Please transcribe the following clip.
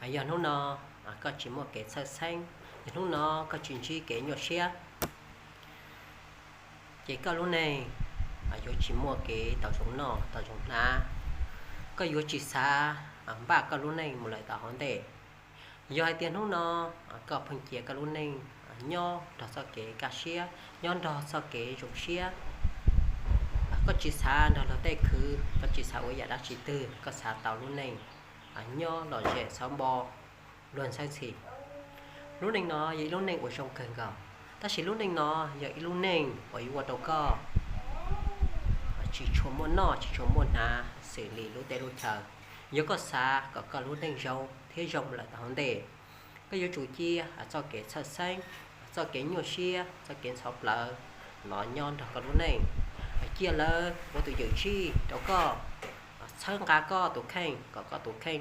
Yog hnub no koj tsis muaj kev txhawj xeeb, yog hnub no koj tsis ntsib kev nyuaj siab, ces koj lub neej yuav tsis muaj kev tau zoo noj tau zoo hnav. Koj yuav tsis xav npaj koj lub neej mus lawm tom hauv ntej. Yog hais tias hnub no koj pheej cia koj lub neej nyob nrog txoj kev kaj siab, nyob nrog txoj kev zoo siab, koj tsis xav nrog luag tej khwv, koj tsis xav ua yam dab tsi twg, koj xav tau lub neej nyob lom zem txhob npo luag ntxhi. Lub neej no yog ib lub neej uas zoo kawg nkaus, tab sis lub neej no yog ib lub neej uas yuav ua rau koj tsis tshua muaj noj tsis tshua muaj hnav xws li lub teb lub chaw. Yog koj xav kom koj lub neej zoo thiab zoo lawm tom hauv ntej, koj yuav tsum cia txoj kev txhawj xeeb, txoj kev nyuaj siab, txoj kev ntxhov plawv no nyob nrog koj lub neej. Cia lawv ua tus yawm tsij rau koj, txhawb nqa koj tus kheej kom koj tus kheej